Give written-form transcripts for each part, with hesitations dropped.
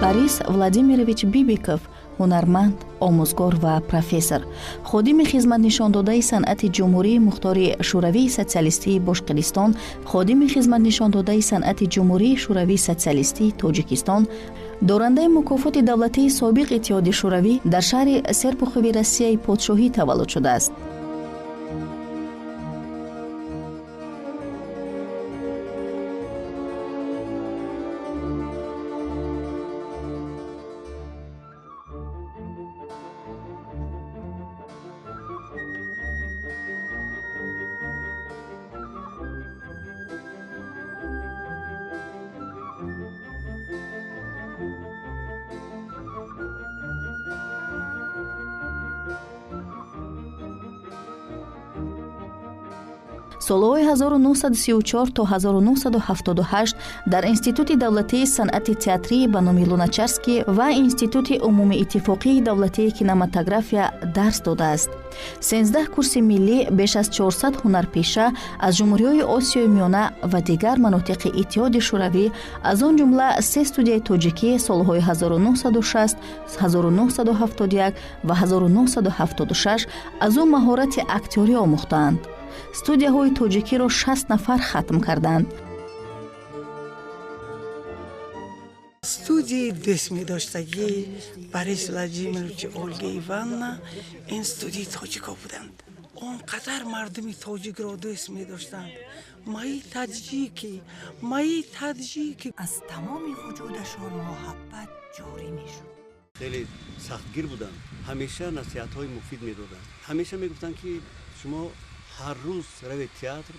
Борис Владимирович Бибиков ҳунарманд, омӯзгор ва профессор, ходими хизматнишондодаи санъати Ҷумҳурии Мухтори Шӯравии Социалистии Бошқирдистон, ходими хизматнишондодаи санъати Ҷумҳурии Шӯравии Социалистии Тоҷикистон, дорандаи мукофоти давлатии собиқ Иттиҳоди Шӯравӣ, дар шаҳри Серпухови Россияи подшоҳӣ таваллуд шудааст. Солҳои 1934 то 1978 дар Институти давлатии санъати театрии ба номи Луначарский ва Институти умумииттифоқии давлатии кинематография дарс додааст. 13 курси миллӣ, беш аз 400 ҳунарпеша аз ҷумҳуриҳои Осиёи Миёна ва дигар манотиқи Иттиҳоди Шӯравӣ, аз он ҷумла се студияи тоҷикӣ солҳои 1960, 1971 ва 1976 аз ӯ маҳорати актёрӣ омӯхтаанд. Студияҳои тоҷикиро 60 нафар хатм карданд. Студияи дӯстмедоштагии Борис Владимирович, Ольга Ивановна ин студияи тоҷико буданд. Он қадар мардуми тоҷикро дӯст медоштанд. Мои таджики, мои таджики. Аз тамоми вуҷудашон муҳаббат ҷорӣ мешуд. Хеле сахтгир буданд, ҳамеша насиҳатҳои муфид медоданд. Ҳамеша мегуфтанд, ки шумо ҳар рӯз равед театр.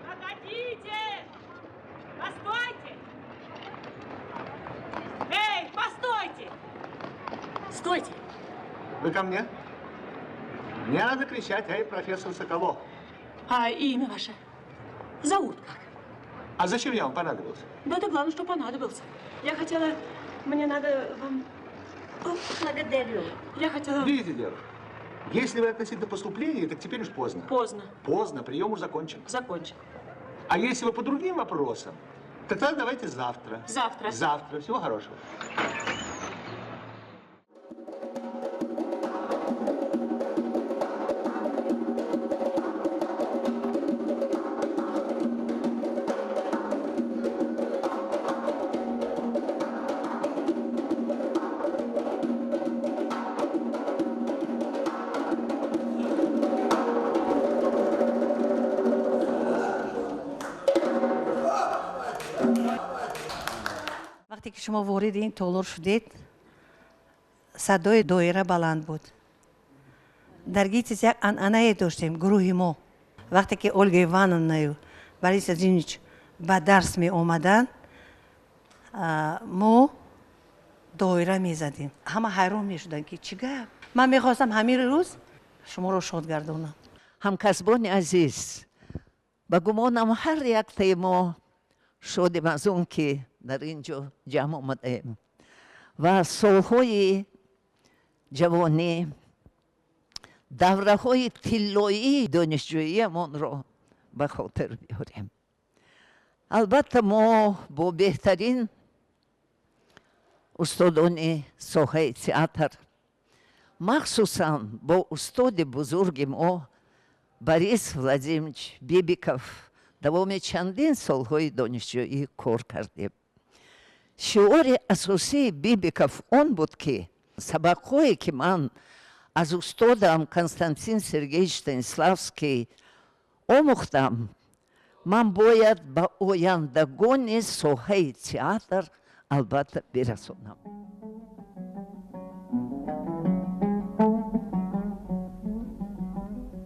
Погодите! Постойте! Эй, постойте! Стойте! Вы ко мне? Не надо кричать, эй, профессор Соколов. А имя ваше? Зовут как? А зачем я вам понадобился? Да это главное, что понадобился. Я хотела... Мне надо вам... Благодарю. Я хотела... Видите, девушка, если вы относительно поступления, так теперь уж поздно. Поздно. Поздно, прием уж закончен. Закончен. А если вы по другим вопросам, тогда давайте завтра. Завтра. Завтра. Всего хорошего. Вақте ки шумо вориди ин толор шудед, садои доира баланд буд. Дар ГИТИС як анъанае доштем, гурӯҳи мо. Вақте ки Ольга Ивановнаю Борис Владимирович ба дарс меомаданд, мо доира мезадем. Ҳама ҳайрон мешуданд, ки чӣ гап. Ман мехостам ҳамин рӯз шуморо шод гардонам. Ҳамкасбони азиз, ба гумонам ҳар яктаи мо шодем аз он ки дар ин ҷо ҷамъ омадаем ва солҳои ҷавонӣ, давраҳои тиллоии донишҷӯиямонро ба хотир биёрем. Албатта, мо бо беҳтарин устодони соҳаи театр, махсусан бо устоди бузурги мо Борис Владимирович Бибиков давоми чандин солҳои донишҷӯӣ кор кардем. Шиори асосии Бибиков он буд, ки сабақҳое ки ман аз устодам Константин Сергеевич Станиславский омӯхтам, ман бояд ба ояндагони соҳаи театр албатта бирасонам.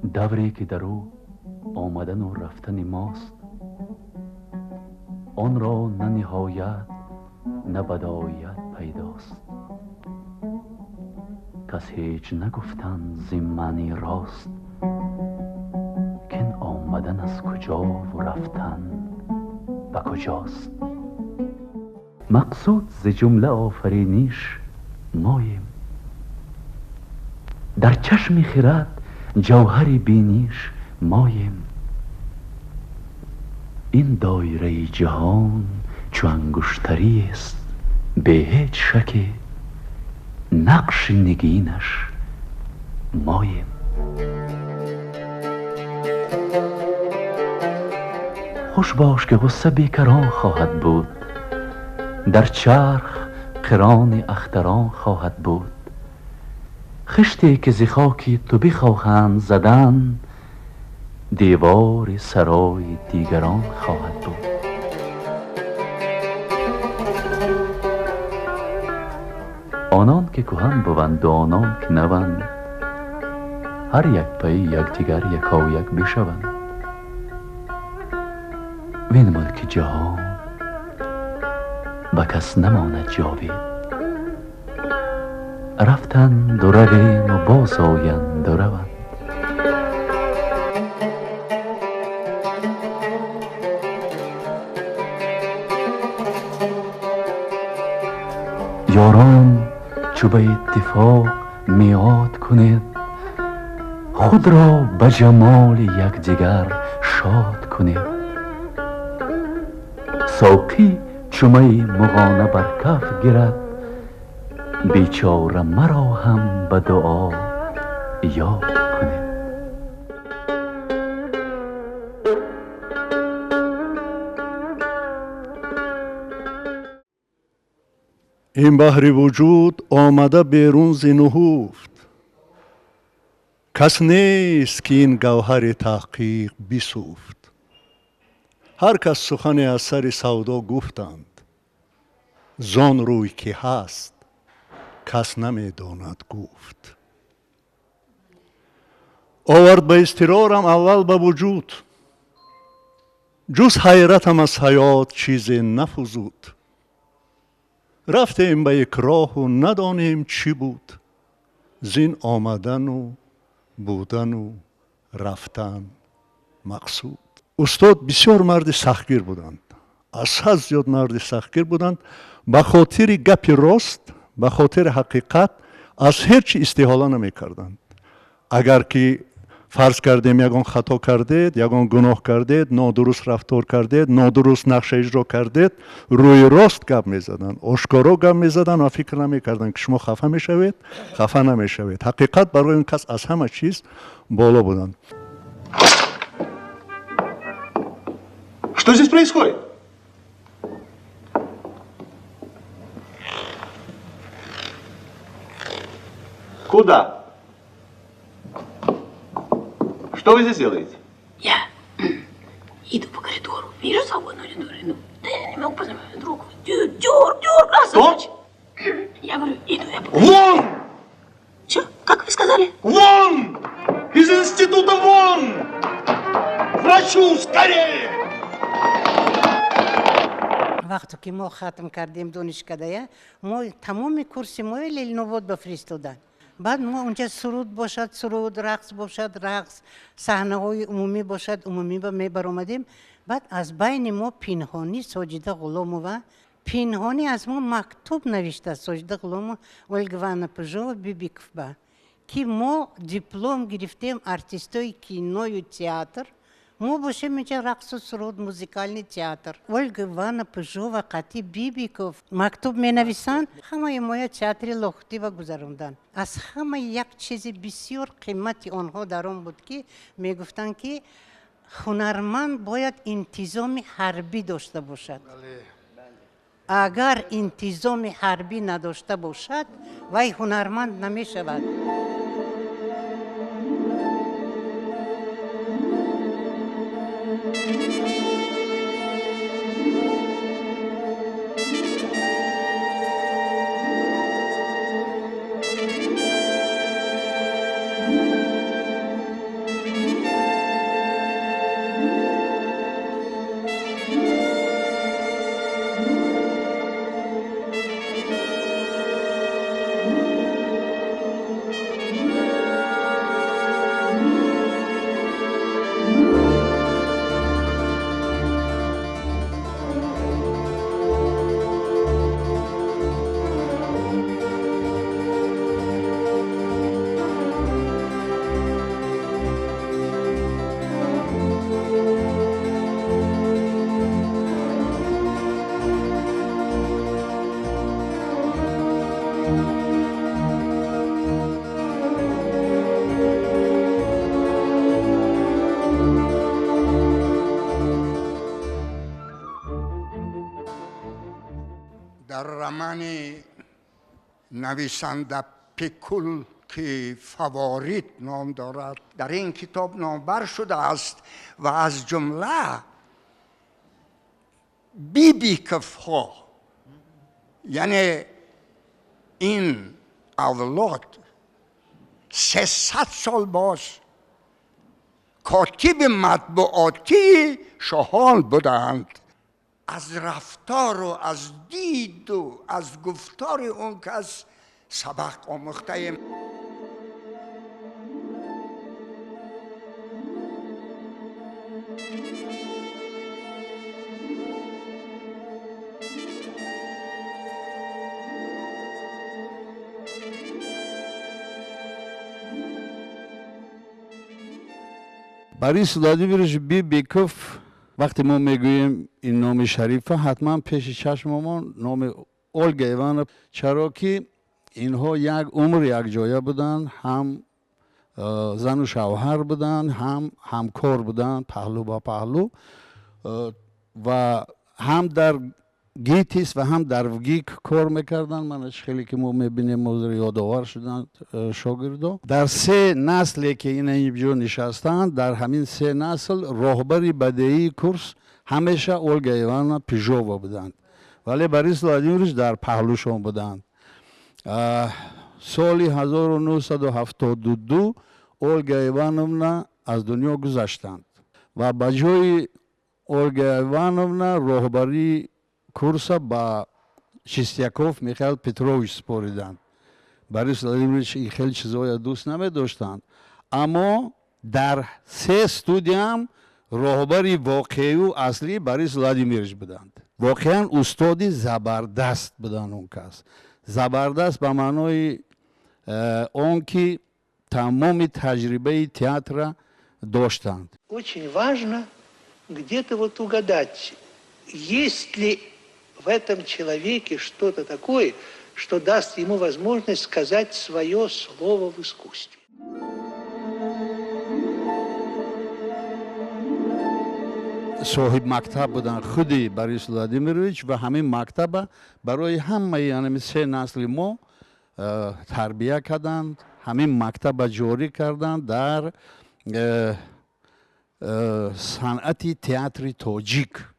Давре ки дар ӯ омадану рафтани мост, онро на ниҳоят, на бадоят пайдост. Кас ҳеҷ нагуфтан зи маъни рост, кин омадан аз куҷову рафтан ба куҷост. Мақсуд зи ҷумла офариниш моем, дар чашми хирад ҷавҳари биниш моем. Ин доираи ҷаҳон Чу ангуштариест бе ҳеҷ шаке, нақши нигинаш моем. Хуш бош, ки ғусса бекарон хоҳад буд, дар чарх қирони ахтарон хоҳад буд. Хиште ки зи хоки ту бихоҳанд задан, девори сарои дигарон хоҳад буд. Онон ки кӯҳан буванду онон ки наванд, ҳар як пайи якдигар якояк бишаванд. Винмуд, ки ҷаҳон ба кас намонад ҷовид. Рафтанду равему боз оянду раванд. Ёрон, чу ба иттифоқ меъод кунед, худро ба ҷамоли якдигар шод кунед. Соқӣ чу майи муғона бар каф гирад, бечора маро ҳам ба дуо ёд кунед. Ин баҳри вуҷуд омада берун зи нуҳуфт, кас нест, ки ин гавҳари таҳқиқ бисӯфт. Ҳар кас сухане аз сари савдо гуфтанд, зон рӯй ки ҳаст, кас намедонад гуфт. Овард ба изтирорам аввал ба вуҷуд, ҷуз ҳайратам аз ҳаёт чизе нафузуд. Рафтем ба икроҳу надонем чӣ буд, зин омадану будану рафтан мақсуд. Устод бисёр марди сахтгир буданд, аз ҳад зиёд марди сахтгир буданд. Ба хотири гапи рост, ба хотири ҳақиқат аз ҳеҷ чи истиҳола намекарданд. Агар ки фарз кардем, ягон хато кардед, ягон гуноҳ кардед, нодуруст рафтор кардед, нодуруст нақша иҷро кардед, рӯи рост гап мезаданд, ошкоро гап мезаданд ва фикр намекарданд, ки шумо хафа мешавед, хафа намешавед. Ҳақиқат барои он кас аз ҳама чиз боло буданд. Что здесь происходит? Куда? Что вы здесь делаете? Я иду по коридору, вижу свободную аудиторию. Ну, да я не могу познакомить друг. Дёр, дёр, Что? Я говорю, иду я по коридору. Вон! Чё? Как вы сказали? Вон! Из института вон! Врачу скорее! Вақте ки мо хатм кардем донишкадая, мо тамоми курси мои Ленинобод ба фиристоданд. Баъд мо унҷа суруд бошад суруд, рақс бошад рақс, саҳнаҳои умумӣ бошад умумӣ ба мебаромадем. Баъд аз байни мо пинҳонӣ Соҷида Ғуломова пинҳонӣ аз мо мактуб навишта, Соҷида Ғуломова, Ольга Ивановна Пыжова, Бибиков ба, ки мо диплом гирифтем, артистои киною театр, мо бошем инҷа рақсу суруд, музыкальный театр. Ольга Ивановна Пыжова қатъи Бибиков мактуб менависанд, ҳамаи моя театри Лохтива гузаронданд. Аз ҳама як чизи бисёр қимати онҳо дар он буд, ки мегуфтанд, ки ҳунарманд бояд интизоми ҳарбӣ дошта бошад. Агар интизоми ҳарбӣ надошта бошад, вай ҳунарманд намешавад. нависанда Пикул, ки Фаворит ном дорад, дар ин китоб номбар шудааст ва аз ҷумла Бибиковҳо, яъне ин авлод 300 сол боз котиби матбуотии шоҳон буданд. Аз рафтору аз диду аз гуфтори он кас сабақ омӯхтаем. Борис Владимирович Бибиков, вақте мо мегӯем ин номи шарифа, ҳатман пеши чашмамон номи Ольга Иванова, чаро ки инҳо як умр якҷоя буданд, ҳам зану шавҳар буданд, ҳам ҳамкор буданд паҳлӯ ба паҳлӯ ва ҳам дар ГИТИС ва ҳам дар ВГИК кор мекарданд. Мана хеле ки мо мебинем, ҳозир ёдовар шуданд шогирдо. Дар се насле ки ина инҷо нишастанд, дар ҳамин се насл роҳбари бадеии курс ҳамеша Ольга Ивановна Пижова буданд, вале Борис Владимирович дар паҳлӯшон буданд. Соли 1972 Ольга Ивановна аз дунё гузаштанд ва ба ҷои Ольга Ивановна роҳбарии курса ба Чистяков Михаил Петрович супориданд. Борис Владимирович ин хеле чизҳоя дӯст намедоштанд, аммо дар се студиям роҳбари воқеию аслӣ Борис Владимирович буданд. Воқеан устоди забардаст буданд он кас. Забардаст ба маънои он ки тамоми таҷрибаи театра доштанд. Очень важно где-то вот угадать, есть ли в этом человеке что-то такое, что даст ему возможность сказать свое слово в искусстве. Соҳиб мактаб буданд худи Борис Владимирович ва ҳамин мактаба барои ҳамаи ҳамин се насли мо тарбия карданд, ҳамин мактаба ҷорӣ карданд дар санъати театри тоҷик.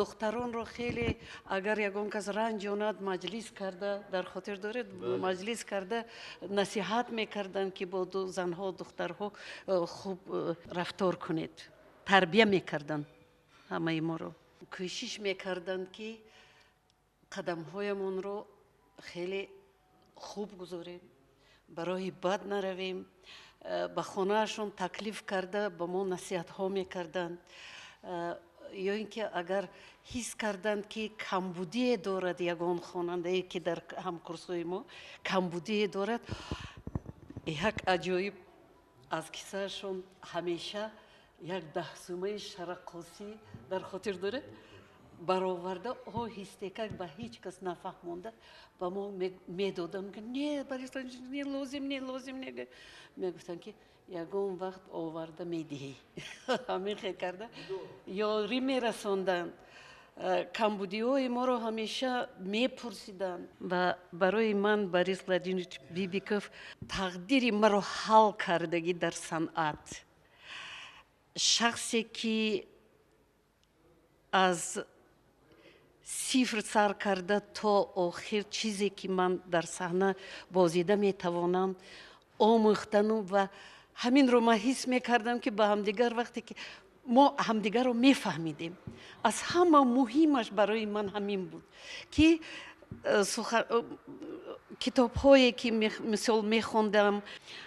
Духтаронро хеле агар ягон кас ранҷонад, маҷлис карда, дар хотир доред, маҷлис карда насиҳат мекарданд, ки бо занҳо, духтарҳо хуб рафтор кунед. Тарбия мекарданд ҳамаи моро. Кӯшиш мекарданд, ки қадамҳоямонро хеле хуб гузорем, ба роҳи бад наравем. Ба хонаашон таклиф карда ба мо насиҳатҳо мекарданд. Ё ин ки агар ҳис карданд, ки камбудие дорад ягон хонандае, ки дар ҳамкурсҳои мо камбудие дорад, як аҷоиб аз кисаашон ҳамеша як даҳсумаи шараққосӣ, дар хотир доред, бароварда оҳистекак ба ҳеҷ кас нафаҳмонда ба мо медоданд. Не, Борис Владимирович, не лозим, не лозим, не. Мегуфтанд, ки ягон вақт оварда медиҳӣ. Ҳамин хел карда ёрӣ мерасонданд. Камбудиҳои моро ҳамеша мепурсиданд. Ва барои ман Борис Владимирович Бибиков тақдири маро ҳал кардагӣ дар санъат. Шахсе ки аз сифр сар карда то охир чизе ки ман дар саҳна бозида метавонам омӯхтану ва ҳаминро ман ҳис мекардам, ки ба ҳамдигар вақте ки мо ҳамдигарро мефаҳмидем. Аз ҳама муҳимаш барои ман ҳамин буд, ки китобҳое ки мисол мехондам,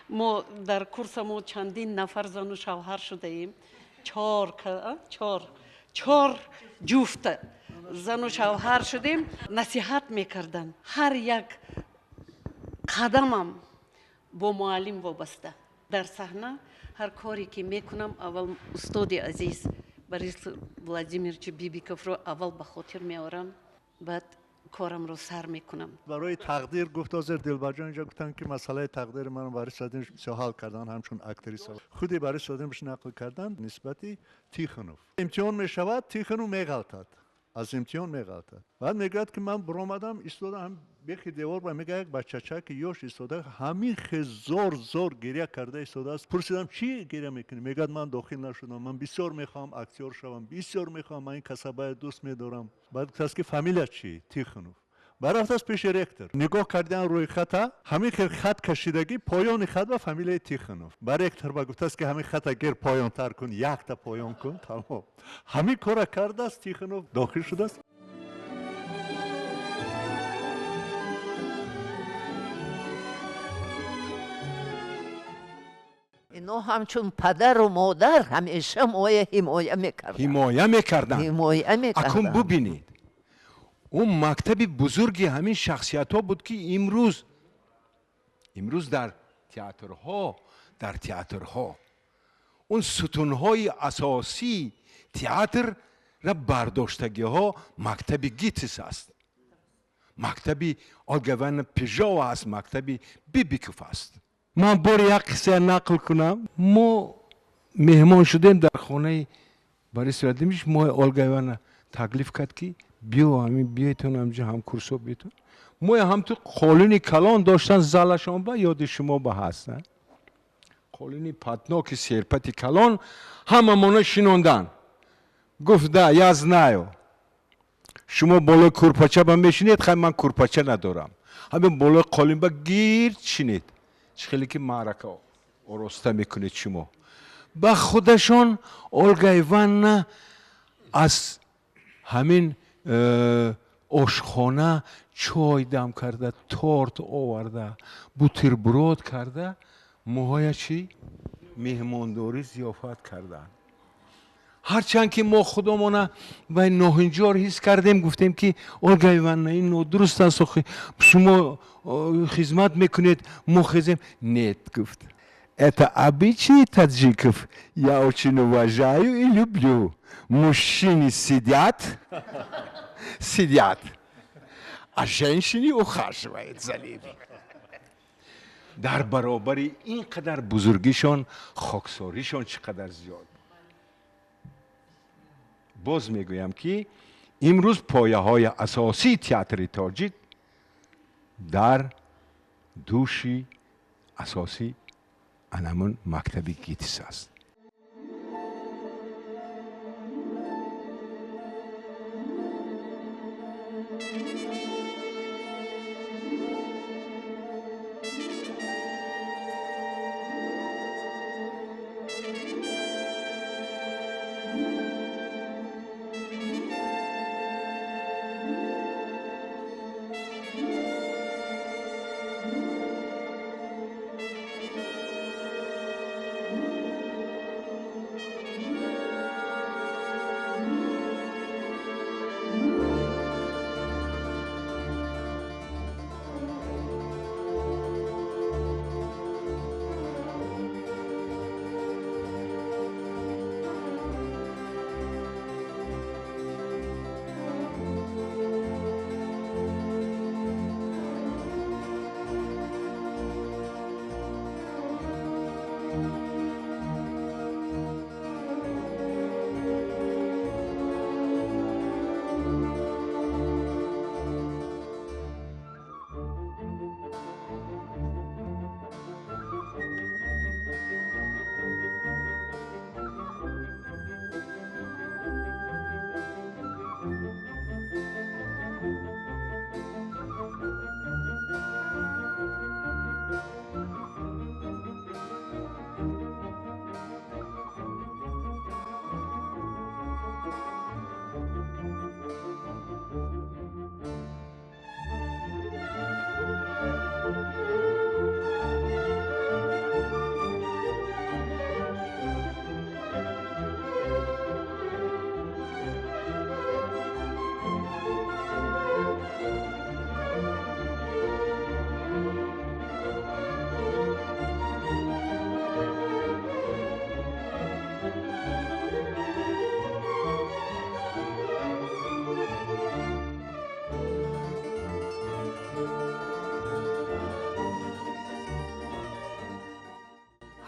мо дар курсамо чандин нафар зану шавҳар шудаем, чор ҷуфта зану шавҳар шудем, насиҳат мекарданд. Ҳар як қадамам бо муаллим вобаста. Дар саҳна ҳар коре ки мекунам, аввал устоди азиз Борис Владимирович Бибиковро аввал ба хотир меорам, баъд корамро сар мекунам. Барои тақдир гуфт, ҳозир Дилбарҷон инҷо гуфтанд, ки масъалаи тақдири ман Борис Владимирович бисёр ҳал кардан ҳамчун актриса. Худи Борис Владимирович нақл кардан нисбати Тихонов. Имтиҳон мешавад, Тихонов меғалтад. Аз имтиҳон меғалтад. Баъд мегӯяд, ки ман буромадам, истодам бехи девор ба мега як бачача ки ёш истода, ҳамин хел зор зор гиря карда истодааст. Пурсидам, чӣ гиря мекунӣ? Мегӯяд, ман дохил нашудам, ман бисёр мехоҳам актёр шавам, бисёр мехоҳам, ман ин касабая дӯст медорам. Баъд гуфтааст, ки фамилия чӣ? Тихонов. Баъд рафтааст пеши ректор. Нигоҳ кардан рӯи хата, ҳамин хел хат кашидагӣ, поёни хат ба фамилияи Тихонов. Ба ректор ба гуфтааст, ки ҳамин хата гир поёнтар кун, якта поён кун, тамом. Ҳамин кора кардааст, Тихонов дохил шудааст. Ино ҳамчун падару модар ҳамеша моя ҳимоя мекарданд. Ҳимоя мекарданд. Ҳимоя мекарданд. Акун бубинед, он мактаби бузурги ҳамин шахсиятҳо буд, ки имрӯз дар театрҳо он сутунҳои асосии театрра бардоштагиҳо мактаби ГИТИС аст, мактаби Ольга Ивановна Пижова аст, мактаби Бибиков аст. Ман бори як қисса нақл кунам. Мо меҳмон шудем дар хонаи Борис Владимирович. Мо Ольга Ивановна таклиф кард, ки биё, ҳамин биёйтон, ҳамҷо ҳамкурсо биёйтон. Мо ҳамту қолини калон доштан залашон, ба ёди шумо ба ҳаст, қолини патноки серпати калон, ҳамамона шинондан. Гуфт, да, я знаю, шумо болои курпача ба мешинед, хай ман курпача надорам, ҳамин болои қолин ба гирд шинед, чӣ хеле ки маърака ороста мекунед шумо. Ба худашон Ольга Ивановна аз ҳамин ошхона чой дам карда, торт оварда, бутерброд карда, моҳоя чӣ меҳмондорӣ зиёфат карданд. Ҳарчанд ки мо худомона вай ноҳинҷор ҳис кардем, гуфтем, ки Ольга Ивановна, ин нодуруст аст, шумо хизмат мекунед, мо хезем. Нет, гуфт, это обычаи таджиков, я очень уважаю и люблю. Мужчины сидят, а женщины ухаживают за ними. Дар баробари ин қадар бузургишон, хоксоришон чӣ қадар зиёд. Боз мегӯям, ки имрӯз пояҳои асосии театри тоҷик дар дӯши асосӣ анамун мактаби ГИТИС аст.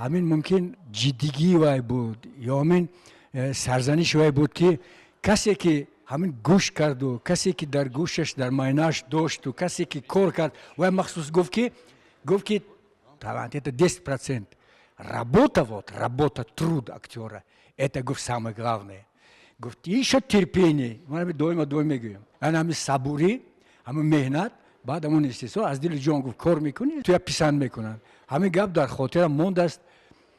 Ҳамин мумкин ҷиддигии вай буд ё ҳамин сарзаниши вай буд, ки касе ки ҳамин гӯш карду, касе ки дар гӯшаш, дар майнааш дошту, касе ки кор кард, вай махсус гуфт, ки талант — это 10%, работа, вот работа, труд актера — это, гуфт, самое главное, гуфт, ещё терпение. Ман ҳами доима доим мегӯям, ана ҳами сабурӣ, ҳамин меҳнат, баъд ҳамон истеҳсол, аз дили ҷон, гуфт, кор мекунӣ, туя писанд мекунанд. Ҳамин гап дар хотирам мондааст.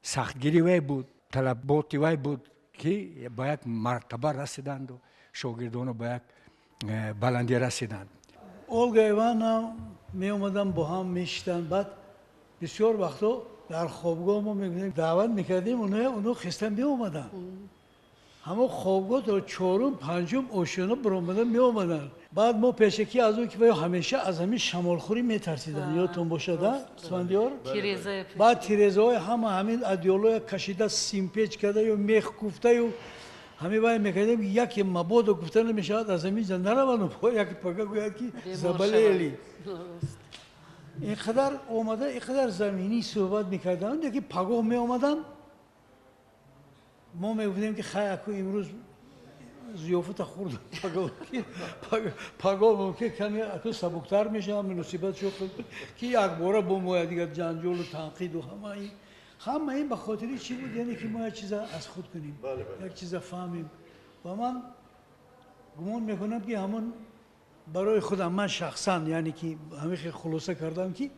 Сахтгири вай буд, талаботи вай буд, ки ба як мартаба расиданду шогирдоно ба як баландӣ расиданд. Олга Ивановна меомаданд, бо ҳам мешиштанд. Баъд бисёр вақтҳо дар хобгоҳ мо мегӯем, даъват мекардем оно, хеста меомаданд. Ҳамон хобгоҳ то чорум, панҷум ошёна баромада меомаданд. Баъд мо пешакӣ аз он ки вай ҳамеша аз ҳамин шамолхӯрӣ метарсиданд, ёдтон бошад, Исфандиёр, баъд тирезаҳои ҳама ҳамин одеялоя кашида, симпеч карда ё мех куфтаю ҳамин вай мекардем, яке мабодо, гуфта намешавад, аз ҳамин ҷа наравану яке пага гӯяд, ки заболели. Ин қадар омада, ин қадар заминӣ суҳбат мекарданд, яки пагоҳ меомаданд, мо мегуфтем, ки хай, аку имрӯз зиёфата хӯрдам, пагоҳ мумкин каме аку сабуктар мешавам муносибат шуд, ки якбора бо мо дигар ҷанҷолу танқиду ҳама ин. Ҳама ин ба хотири чӣ буд? Яъне ки мо як чиза аз худ кунем, як чиза фаҳмем. Ва ман гумон мекунам, ки ҳамон барои худам, ман шахсан, яъне ки ҳамин хел хулоса кардам, ки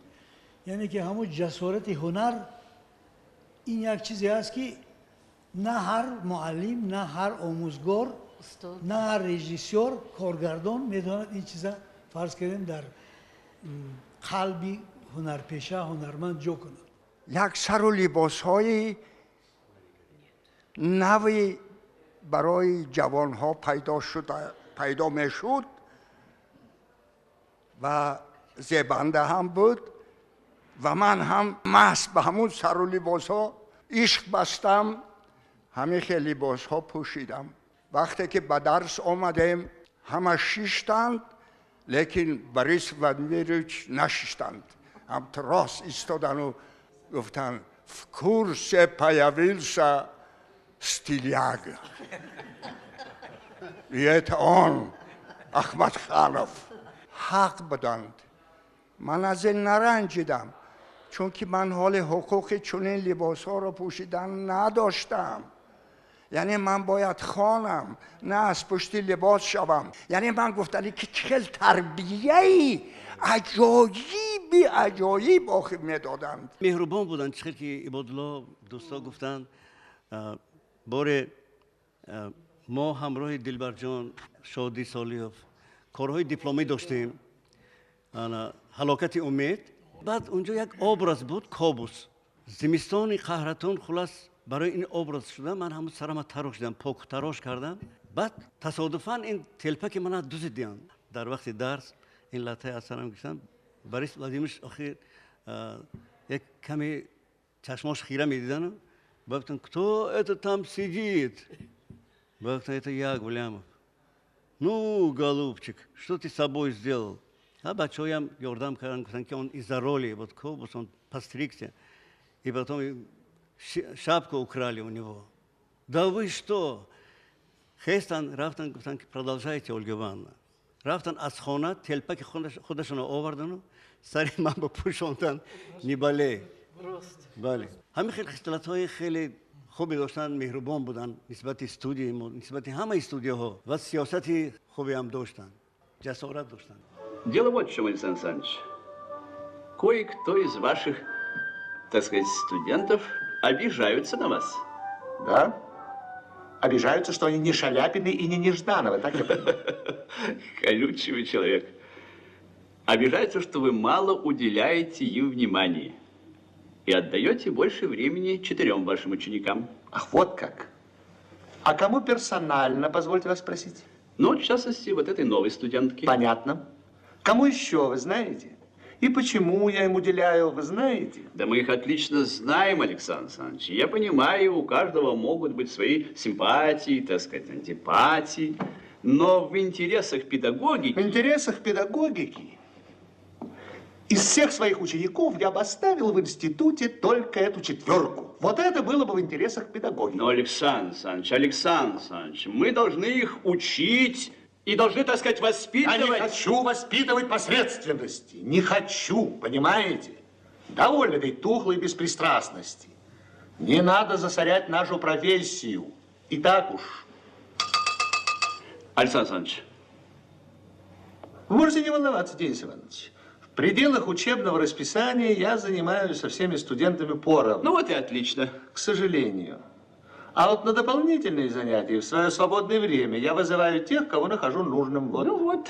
яъне ки ҳамон ҷасорати ҳунар ин як чизе аст, ки на ҳар муаллим, на ҳар омӯзгор, на ҳар режиссёр, коргардон метавонад ин чиза, фарз кардем, дар қалби ҳунарпеша, ҳунарманд ҷо кунад. Як сару либосҳои нави барои ҷавонҳо пайдо шуда, пайдо мешуд ва зебанда ҳам буд ва ман ҳам маҳз ба ҳамун сару либосҳо ишқ бастам. Ҳамин хел либосҳо пӯшидам. Вақте ки ба дарс омадем, ҳама шиштанд, лекин Борис Владимирович нашиштанд, ҳам рост истодану гуфтанд: «В курсе появился стиляга, и это он, Ахмадханов». Ҳақ буданд, ман аз ин наранҷидам, чунки ман ҳоли ҳуқуқи чунин либосҳоро пӯшидан надоштам. Яъне ман бояд хонам, на аз пушти либос шавам. Яъне ман гуфтани ки хел тарбияи аҷоиби аҷоиб охир медоданд. Меҳрубон буданд, чӣ хел ки Ибодулло, дӯстҳо гуфтанд. Боре мо ҳамроҳи Дилбарҷон, Шодӣ Солиҳов корҳои дипломӣ доштем, «Ҳалокати умед». Баъд унҷо як образ буд, Кобус, зимистони қаҳратон. Хулас, барои ин образ шуда, ман ҳамун сарама тарошидам, покутарош кардам. Баъд тасодуфан ин телпаки мана дузидиянд. Дар вақти дарс ин латтаи аз сарам гирифтам. Борис Владимирович охир як каме чашмош хира медидану гуфтанд: «Кто это там сидит?» Гуфтанд: «Это я, Гулямов». «Ну, голубчик, что ты с собой сделал?» А бачаҳоям ёрдам карданд, гуфтанд, ки он из-за роли, вот Кобус, он постригся. И потом шапку украли у него. «Да вы что?» Хестан, рафтан, гуфтанд, ки продолжайте, Ольга Ивановна. Рафтан, аз хона телпаки худашонро овардану сари ман ба пӯшондан: «Не болей». Бале, ҳамин хел хислатҳои хеле хубе доштанд, меҳрубон буданд нисбати студияи мо, нисбати ҳамаи студияҳо ва сиёсати хубе ҳам доштанд, ҷасорат доштанд. Дело вот в чем, Александр Александрович. Кое-кто из ваших, так сказать, студентов обижаются на вас. Да? Обижаются, что они не Шаляпины и не Неждановы, так я понимаю? Колючий вы человек. Обижаются, что вы мало уделяете им внимания и отдаете больше времени четырем вашим ученикам. Ах, вот как. А кому персонально, позвольте вас спросить? Ну, в частности, вот этой новой студентке. Понятно. Кому еще, вы знаете? И почему я им уделяю, вы знаете? Да мы их отлично знаем, Александр Александрович. Я понимаю, у каждого могут быть свои симпатии, так сказать, антипатии. Но в интересах педагогики... В интересах педагогики Из всех своих учеников я бы оставил в институте только эту четверку. Вот это было бы в интересах педагогики. Но, Александр Александрович, Александр Александрович, мы должны их учить и должны, так сказать, воспитывать. Я не хочу воспитывать посредственности. Не хочу, понимаете? Довольно этой тухлой беспристрастности. Не надо засорять нашу профессию. И так уж. Александр Александрович. Вы можете не волноваться, Денис Иванович. В пределах учебного расписания я занимаюсь со всеми студентами поровну. Ну вот и отлично. К сожалению. А вот на дополнительные занятия в свое свободное время я вызываю тех, кого нахожу нужным. Вот. Ну вот,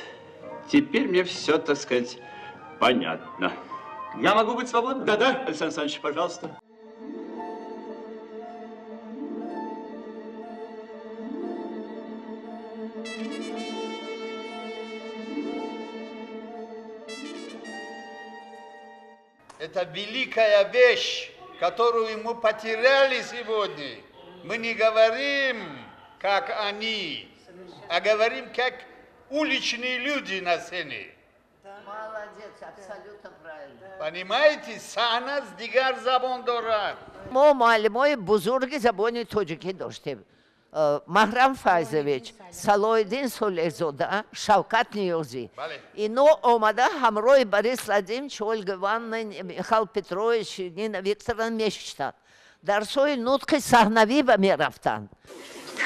теперь мне все, так сказать, понятно. Я могу быть свободным? Да-да, Александр Александрович, пожалуйста. Это великая вещь, которую мы потеряли сегодня. Мы не говорим, как они, а говорим, как уличные люди на сцене. Молодец, абсолютно правильно. Понимаете, саҳна дигар забон дорад. Мо муаллимои бузурги забони тоҷикӣ доштем. Маҳрам Файзович, Салоҳиддин Солеҳзода, Шавкат Ниёзӣ. Ино омада ҳамроҳи Борис Владимирович, Ольга Ивановна, Михаил Петрович, Нина Викторовна мешиштанд. Дарсҳои нутқи саҳнавӣ ба мерафтанд.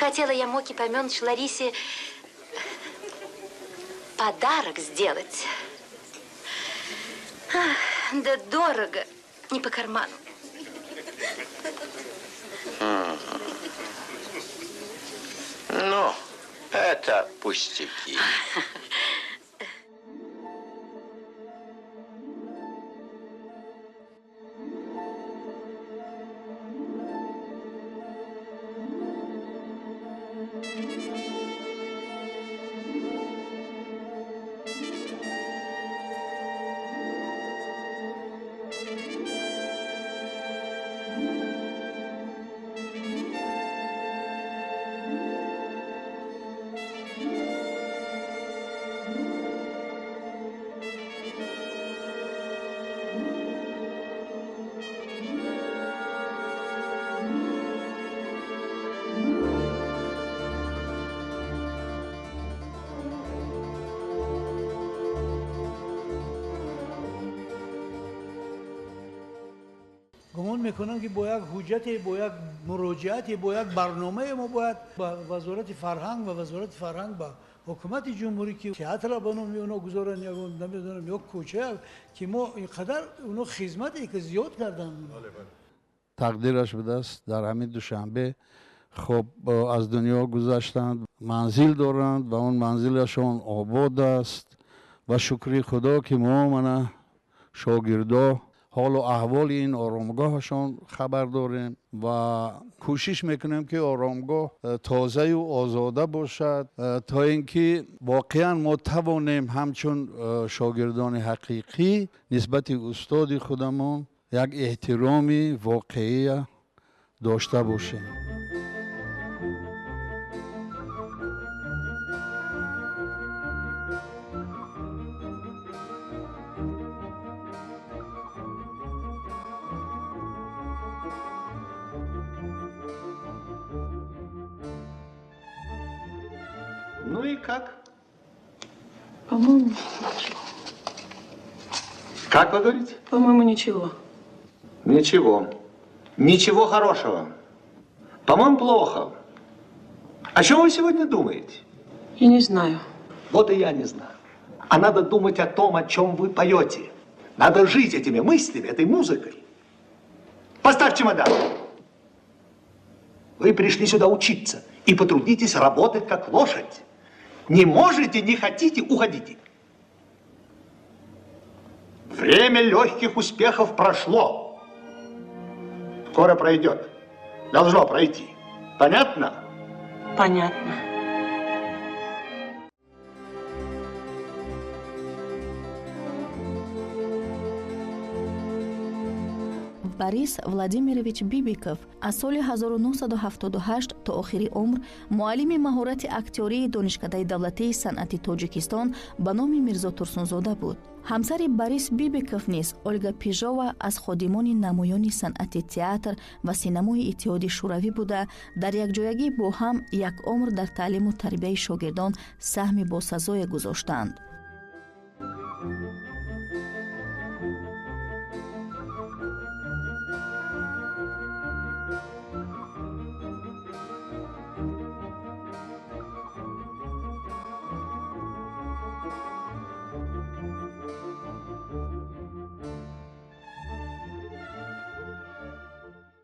Хотела я Моке Помёныч Ларисе подарок сделать. Ах, да дорого, не по карману. Ну, это пустяки. Гумон мекунам, ки бо як ҳуҷҷате, бо як муроҷиате, бо як барномае мо бояд ба Вазорати фарҳанг ва Вазорати фарҳанг ба ҳукумати ҷумҳурӣ, ки театра ба номи оно гузоранд, ягон намедонам, ё кӯча, ки мо инқадар оно хизмате ки зиёд карданд. Тақдираш будааст, дар ҳамин Душанбе хоб аз дунё гузаштанд, манзил доранд ва он манзилашон обод аст ва шукри Худо, ки мо мана шогирдо ҳолу аҳволи ин оромгоҳашон хабар дорем ва кӯшиш мекунем, ки оромгоҳ тозаю озода бошад, то ин ки воқеан мо тавонем ҳамчун шогирдони ҳақиқӣ нисбати устоди худамон як эҳтироми воқеия дошта бошем. Ну и как? По-моему, ничего. Как вы говорите? По-моему, ничего. Ничего. Ничего хорошего. По-моему, плохо. О чем вы сегодня думаете? Я не знаю. Вот и я не знаю. А надо думать о том, о чем вы поете. Надо жить этими мыслями, этой музыкой. Поставь чемодан. Вы пришли сюда учиться и потрудитесь работать как лошадь. Не можете, не хотите, уходите. Время легких успехов прошло. Скоро пройдет. Должно пройти. Понятно? Понятно. Борис Владимирович Бибиков аз соли 1978 то охири умр муаллими маҳорати актёрии Донишкадаи давлатии санъати Тоҷикистон ба номи Мирзо Турсунзода буд. Ҳамсари Борис Бибиков низ, Ольга Пижова, аз ходимони намоёни санъати театр ва синамои Иттиҳоди Шӯравӣ буда, дар якҷоягӣ бо ҳам як умр дар таълиму тарбияи шогирдон саҳми босазое гузоштанд.